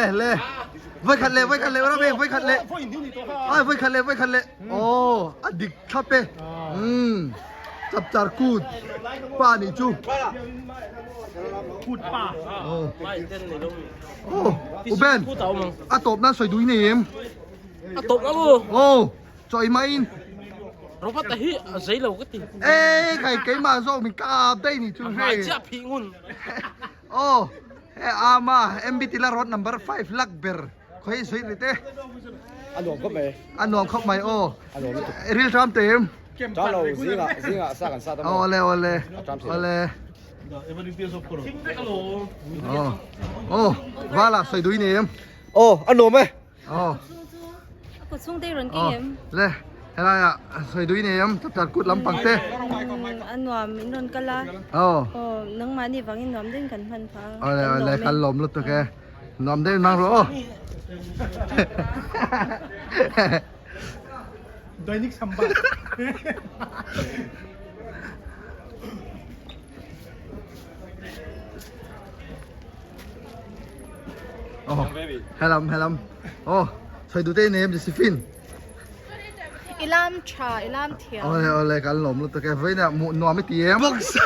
Le voi khat le voi khat le ora voi khat le ai voi khat le voi khat le oh a dik thlap e um chapchar kut pa ni chu kut pa oh oh uben a top nan soi dui nei em a top na mu oh choi mai in Robert hi a zei lo ka ti e khai keimah zawk min ka dei ni chu he chia phi ngun Oh, he ama MBT la road number 5 lak ber khoi sui ri te. A nuam khawp mai. A nuam khawp mai aw. A nuam lutuk. Ril tram te em. Tram lo zinga zinga sa kan sa ta mo. Ole ole. Ole. Oh. Oh, vala soi dui ni em. Oh, a nuam e. Oh. Ko chung te ron king em. Le, helai ah soi dui nei em chapchar kut lampang te. A nuam in rawn kal a. Oh. Oh, nangmah ni vangin nuam deuhin kan hman pha. Ole ole kan lawm lutuk e. Nuam deuhin mang rawh aw. Dainik Sambad. Oh, helam helam. Oh, soi du te nem Josephine. Ilam tha, ilam thiam. Ole ole kan lawm lutuk e. Vawiin ah nuam i ti em. Box.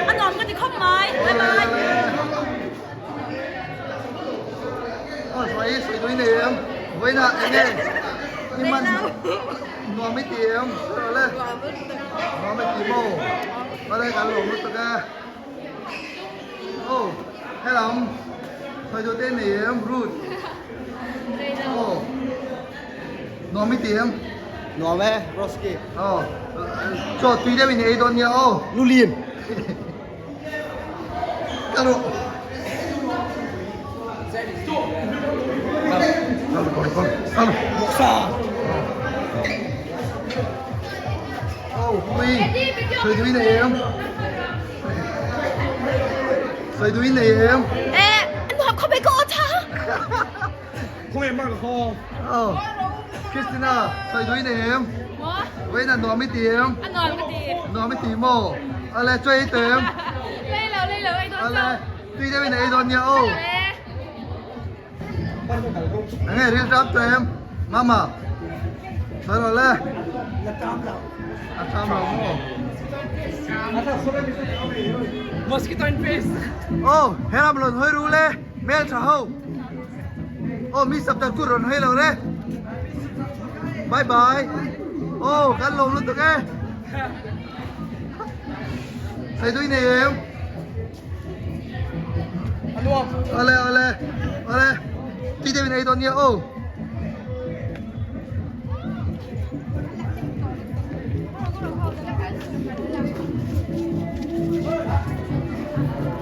A nuam ka ti khawp mai. Bye bye. Nuam i ti em? Nuam i ti maw? Awle kan lawm lutuk e. Oh, helam sawi duh te nei em Ruth? Oh, nuam i ti em? Nuam e, Roski. Oh, chaw tui deuh in ei dawn nia aw. Lulin. Ka rawh. Kal kal kal kal. Bawksa. Oh, pui. Sawi duh i nei em? Sawi duh i nei em? Eh, an nuam khawp mai ka aw tha. Khawnge mark a khaw. Oh, Christina, sawi duh i nei em? Maw? Vawiin a nuam i ti em? A nuam ka ti. Nuam i ti maw? Ale, chawi i tawh em? Lei lo, lei lo, ei dawn Ale, tui deuhin a ei dawn nia aw. Enge ril tap tawh em? Mama. Sawi rawh le. A tram lo maw? Mosquito in face. Oh, he lam rawn hawi ru le, hmel tha ho. Oh, mi sap tar kut rawn hawi lo le. Bye bye. Oh, kan lawm lutuk e. Sawi dui nei em? Ole ole ole Ti deuhin ei dawn nia aw.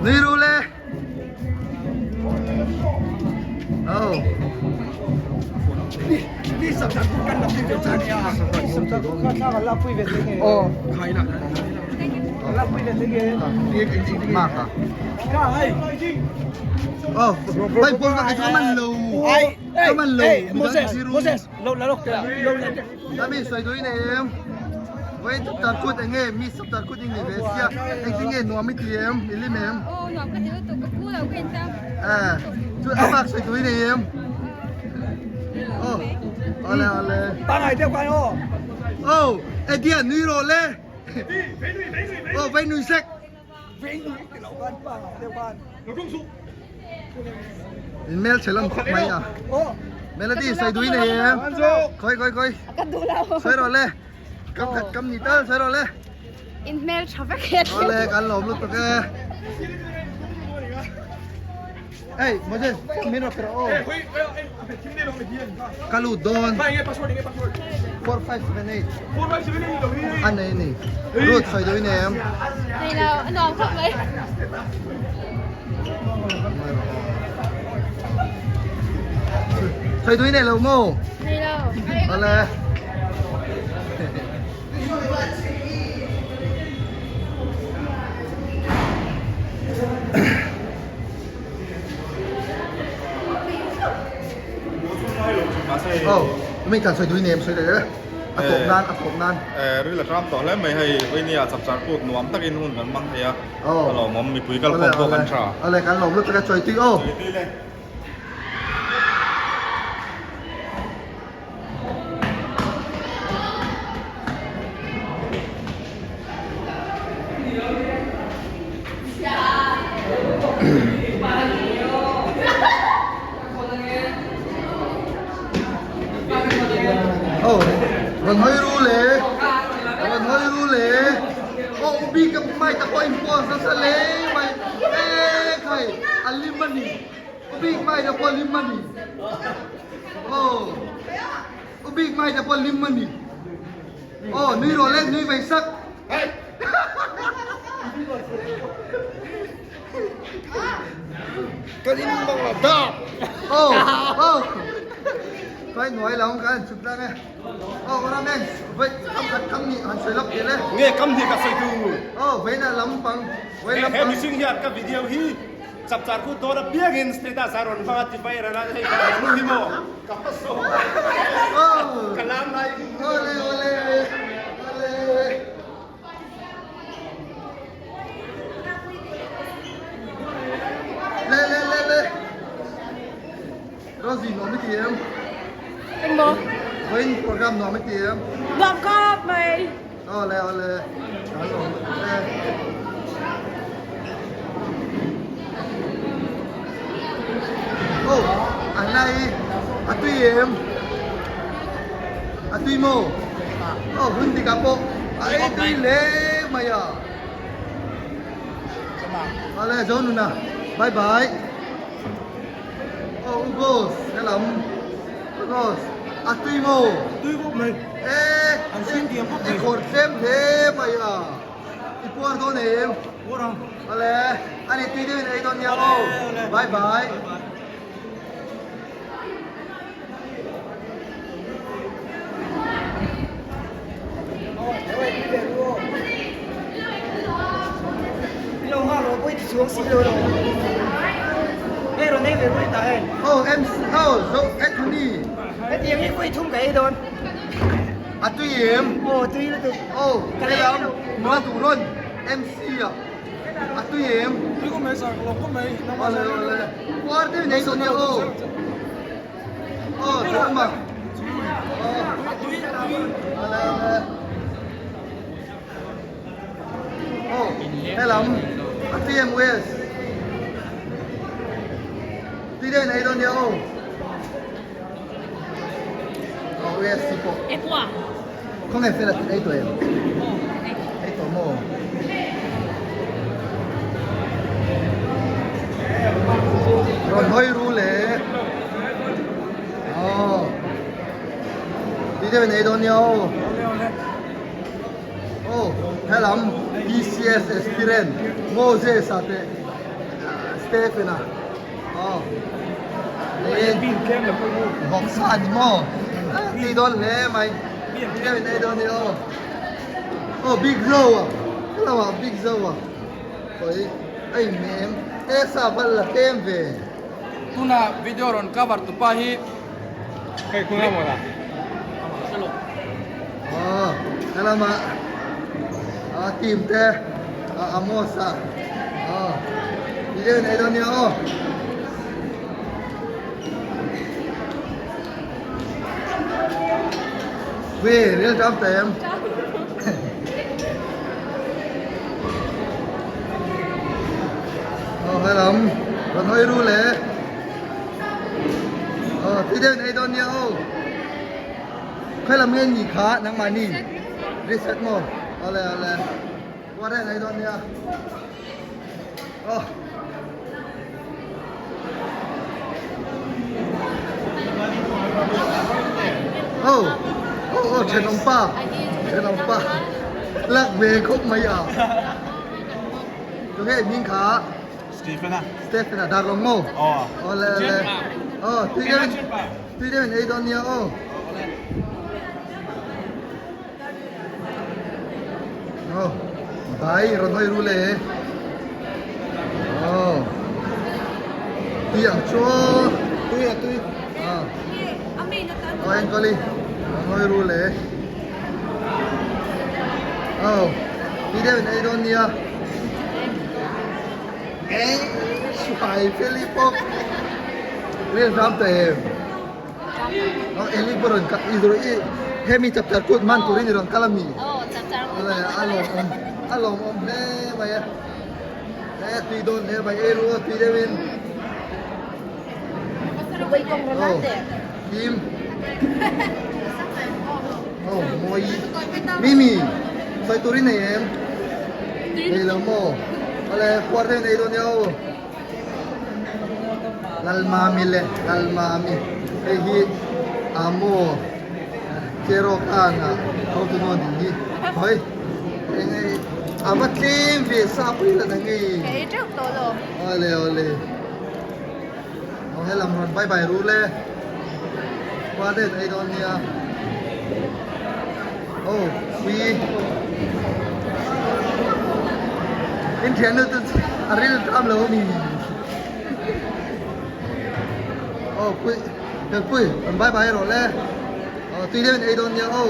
Nui ru le. Oh. Oh. Oh, bay pawl ka ka man lo. Ka man lo. Moses, Moses, lo la lo lo la. Ami soi dui nei em. Voi chapter kut enge mi chapter kut ing ni ve sia. Eng ti nge nuam i ti em, i lim em. Oh, nuam ka ti lutuk ka pu lo ka in tam. Eh, chu amak soi dui nei em. Oh, ole ole. Pa ngai deuh kai aw. Oh, Eddie nui rawh le. Oh, vei nui sek. Vei nui ti lo khan pa ngai deuh khan. In mel chhe lam khawp mai a. Melody sawi dui nei em. Khawi khawi khawi. Ka duh lo. Sawi rawh le. Kam khat kam ni tal sawi rawh le. In hmel tha vek he. Awle kan lawm lutuk e. Hey, Moses, min rawh kher aw. Ka lut dawn. 4 5 7 8 A nei a ni. Ruth sawi duh i nei em? Nei lo, a nuam khawp mai. Sawi duh i nei lo maw? Nei lo. Awle. Oh, mi kan sawi dui nem sawi leh a tawp nan a tawp nan. Ril a tram tawh hle mai hei Vainia chapchar kut nuam takin hun kan hmang thei a a lawmawm mipui kal khawm pawh kan tha. Awle kan lawm lutuk a chawi tui aw. Chawi tui le. Oh, rawn hawi ru le, rawn hawi ru le. Oh, ubi ka mai ta pawh in post nasa le mai. E khai, a lim a ni. Ubi mai ta pawh lim a ni. Oh, ubi mai ta pawh lim a ni. Oh, nui rawh le, nui vei sak. Kan in bang la da. Oh, oh. Kai nuai lam kan chut lang e. Oh, ora men. Vai kam khat kam ni han soi lak te le. Nge kam ni ka soi tu. Oh, vai na lam pang. Vai lam He pang. mihring hian ka video hi chapchar kut dawn a piangin status a rawn hmang a ti mai rana hei ka nu hi maw ka hma saw. Oh. Ka lam lai. Ole ole. Ole. Le le le le. Rosie nuam i ti em? Engmaw? Vawiin program nuam i ti em? Nuam khawp mai. Awle awle. Kan awm e. Oh, Anna i a tui em? A tui maw? Aw hun tikah pawh a ei tui hle mai a. Awle Zonuna bye bye. Aw Ugos helam Ugos a tui maw? Tui bawk mai. E i khawr tlem hle mai a. I puar dawn em? Puar ang. Awle ani tui deuhin ei dawn nia aw. Bye bye. Oh, MC, oh, zo Anthony. A tui em? Oh, cái lắm. Nó đủ luôn. MC à. A tui em? Awle awle. Puar deuhin ei dawn nia aw. Aw tha awm a. Awle awle. Aw helam a tui em Wes. Tui deuhin ei dawn nia aw. Aw Wes hi pawh. Khawnge fel a ei tawh em? Ei tawh maw? Rawn hawi ru le. Aw. Ti deuh in ei dawn nia aw. Aw, helam PCS aspirant Moses a te Stephen a. Aw. Vawksa a ni maw? Ti dawn hle mai. Ti deuh in ei dawn nia aw. Aw Big Zo a. Hello ah Big Zo a. Khawi a in hmeh em? E sa val la tlem ve. Tuna video rawn cover tu pa hi hei kung emaw la. Aw helama a team te a Amos a. Aw ti deuh in ei dawn nia aw. Wee ril tam ta em. Aw helam rawn hawi ru le. Aw tui deuh in ei dawn nia aw. Khawi lam nge ni kha nangmahni reset maw awle awle kuar en ei dawn nia. Aw. Oh. Aw aw thenawm pa thenawm pa lak ve khawp mai a. Tunge hming kha? Stephen a. Stephen a dar lawng maw? Aw. Awle awle. Aw tui deuhin tui deuhin ei dawn nia aw. Aw bai rawn hawi ru le. Aw tui ang chu aw. Tui a tui. Aw. Aw enkawli rawn hawi ru le. Aw tui deuhin ei dawn nia. Eng suai feli pawh rel hram ta em. Aw Eli pawh rawn kal i i hemi chapchar kut man turin i rawn kal ami? Aw chapchar kut man a lawmawm a lawmawm hle mai a e tui dawn hle mai ei ru a tui deuhin aw Kim aw mawi Mimi sawi turin nei em nei lo maw awle khuar deuhin ei dawn nia aw. Lalmami leh Lalmami hei hi Amo Cheraw Khan-a hotu nu a nih hi hawi eng nge a va tlem ve sa pui la na nge Ka ei teuh tawh lo. Awle awle aw helam rawn bye bye ru le khua te an ei dawn nia aw pui in thian nu chu a ril tam lo a mi. Aw pui Felpui rawn bye bye rawh le aw tui deuhin ei dawn nia aw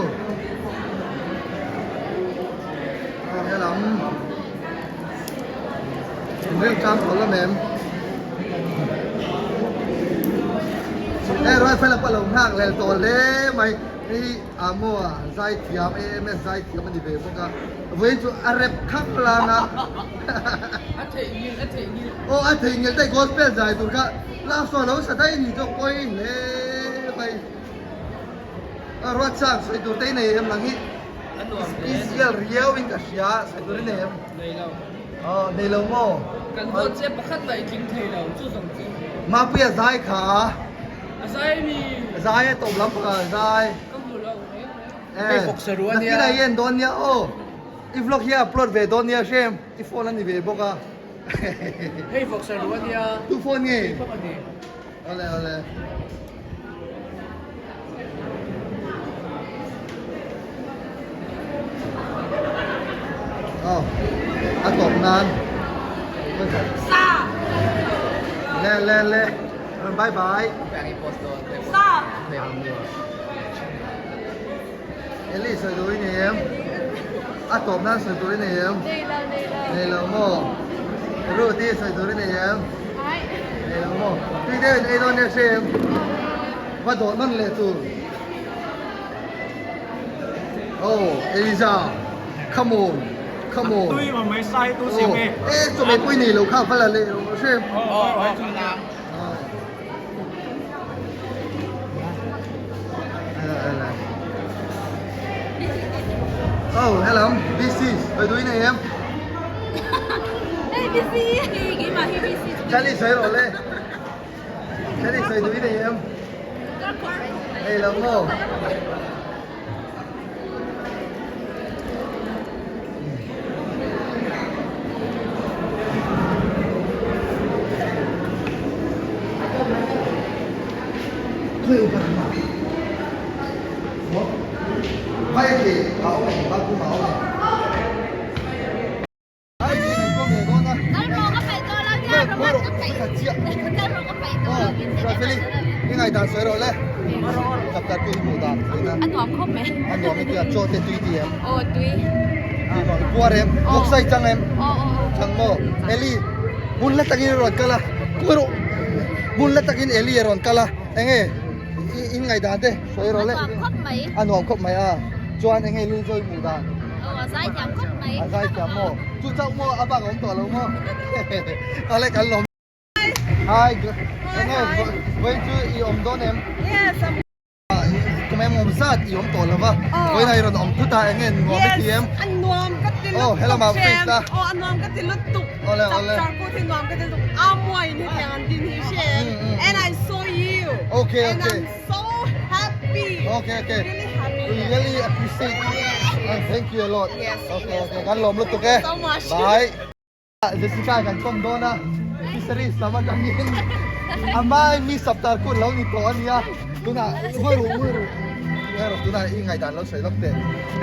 aw helam in ril tlang tawh lam em hei Rualfela pawh a lo nghak lel tawh hle mai hei Amo a zaithiam AMS zaithiam a ni ve bawk a vawiin chu a rep khap lang a A theihnghilh a theihnghilh. Aw a theihnghilh daih gospel zai tur kha love song lo sa daih ni chu pawi hle mai. A ruat chak sawi tur te i nei em lang hi. A nuam hle. Special riau in ka hria sawi tur i nei em? Nei lo. Aw nei lo maw? Kan vote che pakhat mah i tling thei lo chu zawng chu. Mapuia zai kha. A zai mi. A zai a tawp lam pakhat a zai. Ka hmu lo reng reng. Eh, nakin ah hian dawn nia aw. I vlog hi a upload ve dawn nia hrem i phone a ni ve bawk a. Hei vawksa ru a nia. Tu phone nge? Tui phawk a ni. Awle awle. Aw a tawp nan. Sa. Le le le. Bye bye. Sa. Eli sawi tur i nei em? A tawp nan sawi tur i nei em? Nei lo, nei lo. Nei lo maw? Ruth i sawi tur i nei em? Ai. Nei lo maw? Tui deuh in ei dawn nia hre em? Va dawh nawn leh tur. Oh, Eliza. Come on. Come on. Tui mà mấy sai tu siam e. E, chaw mei pawh i nei lo kha va la leh rawh hre em? Oh, oh, oh. Oh, hello, this is Oi đuôi này em. Hey, busy. Charlie soi rồi lên. Charlie soi đuôi này em. Đây là ngô. A nuam khawp mai. A nuam i tia chaw te tui ti em? Aw tui. Puar em? Bawksai chang em? Aw aw aw. Chang maw? Eli bul la takin i rawn kal a. Kuai rawh. Bul la takin Eli a rawn kal a. Enge in ngaihdan te sawi rawh le. A nuam khawp mai. A nuam khawp mai a. Chuan enge Lilzoy hmuh dan? Aw a zai thiam khawp mai. A zai thiam maw? Chu chauh maw a bak a awm tawh lo maw? Awle kan lawm. Hi enge vawiin chu i awm dawn em? Yes I'm Kum em awm zat i awm tawh lo va. Vawiin ah i rawn awm thut a enge nuam i ti em? Yes a nuam ka ti lutuk. Aw helama face a. Aw a nuam ka ti lutuk. Awle awle. Chapchar kut hi nuam ka ti lutuk. A muain hetiang an din hi hre em? And I saw you. Okay okay. And I'm so happy. Okay okay. Really happy. We really appreciate and thank you a lot. Yes. Okay, okay. Kan lawm lutuk e. So much. Bye. Jessica kan kawm dawn a, Fisheries lam atangin a hmai mi saptar kut lo ni tawh a nia, tunah ngawi ruh ngawi ruh ngawi ruh tunah i ngaihdan lo sawi lawk teh.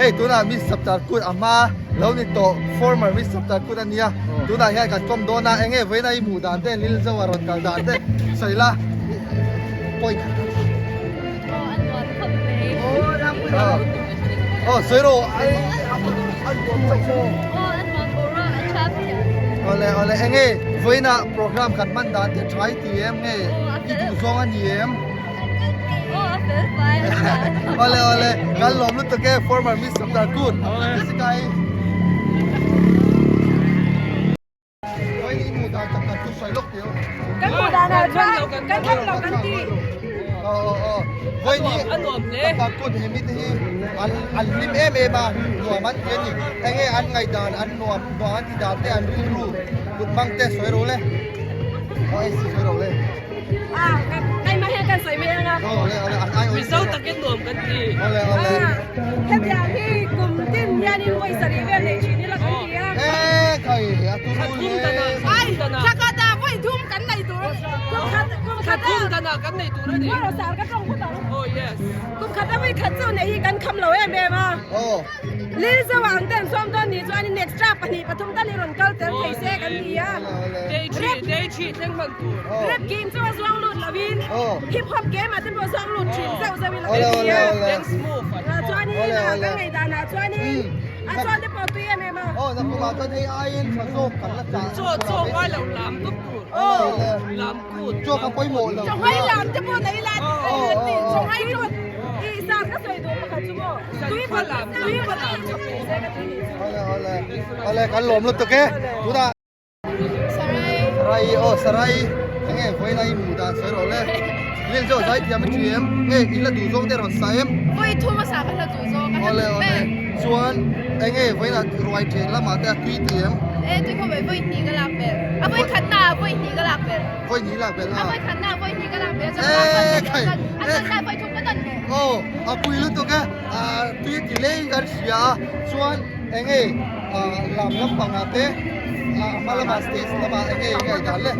Hei tunah mi saptar kut a hma lo ni tawh former mi saptar kut a nia, tunah hian kan kawm dawn a, eng nge vawiin a i hmuh dan te Lil Zoa rawn kal dan te sawi la point khat khat. Aw a nuam khawp mai. Aw sawi rawh a nuam chauh maw. Aw a nuam boruak a tha phian. Awle awle enge vawiinah program kan hman dan te tha i ti em nge i duh zawng a ni em? Aw a fel fai a tha. Awle awle kan lawm lutuk e former Miss Safdar Kut Jessica i. Kan hmuh dan ah chuan kan tham lo kan ti. An hlim em em a, nuam an ti a ni. Enge an ngaihdan, an nuam, nuam an ti dan te, an rilru kut hmang te sawi ro le. Aw AC sawi ro le. Ah, keimah hian kan sawi mai ang a. Mizo takin nuam kan ti. Awle awle. Hetiang hi kum tin hianin vawi sarih vel nei thin ila kan ti a. E khai a turu le. Ai, thla vawi thum kan nei tur a ni. Kum khat kum khat Thum danah kan nei tur a ni. Vawi sar ka tawng phawt ang. Oh yes. Kum khat a vawi khat chu nei hi kan kham lo em em a. Oh. Lilzo ang ten sawm dawn ni chuanin extra pahnih pathum tal hi rawn kal tel thei se kan ti a. Day three, day three thleng hman tur. Rap game chu a zuang lut lovin hip hop game ah te pawh zuang lut thin zeuh zeuh ila kan ti a. Dance move an pawh. Chuanin kan ngaihdan ah chuanin a chuan te pawh tui em em a. Aw nakumah chuan hei aiin tha zawk kan la chah. Chaw chaw ngai lo lam dup tur. Lam kut. Chaw ka pawimawh lo. Chaw ngai lam te pawh nei ila chaw ngai chu i zat ka sawi duh pakhat chu maw. Tui bawlh tui bawlh lam chu thei se ka tui nih chu. Awle awle awle kan lawm lutuk e. Tunah Sarai. Sarai aw Sarai enge vawiin a i hmuh dan sawi rawh le. Lil zawh zai thiam i thi em? Nge in la duh zawng te rawn sa em? Vawi thum a sa ka hla duh zawng ka hla duh ber. Chuan enge vawiin a ruai then lamah te a tui ti em? E tui khaw mai vawi hnih ka lak belh. A vawi khat na ah vawi hnih ka lak belh. Vawi hnih lak belh a. A vawi khat na ah vawi hnih ka lak belh. Chuan a chan lai vawi thum ka dan leh. Aw a pui lutuk e. Tui ti lei kan hria a chuan enge lam lampangah te a hma lamah stage lamah enge i ngaihdan le.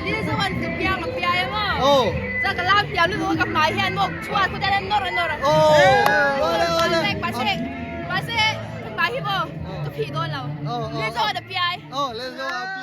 Lilzoan ka piang a piai a maw? Aw. Chuan ka lam piang lutuk a ka hmai hian maw chhuat khawte hian nawr a nawr a. Aw awle awle. Mahse mahse ka hmai hi maw ka phih dawn lo. Lilzoan a piai. Aw Lilzoan a piai.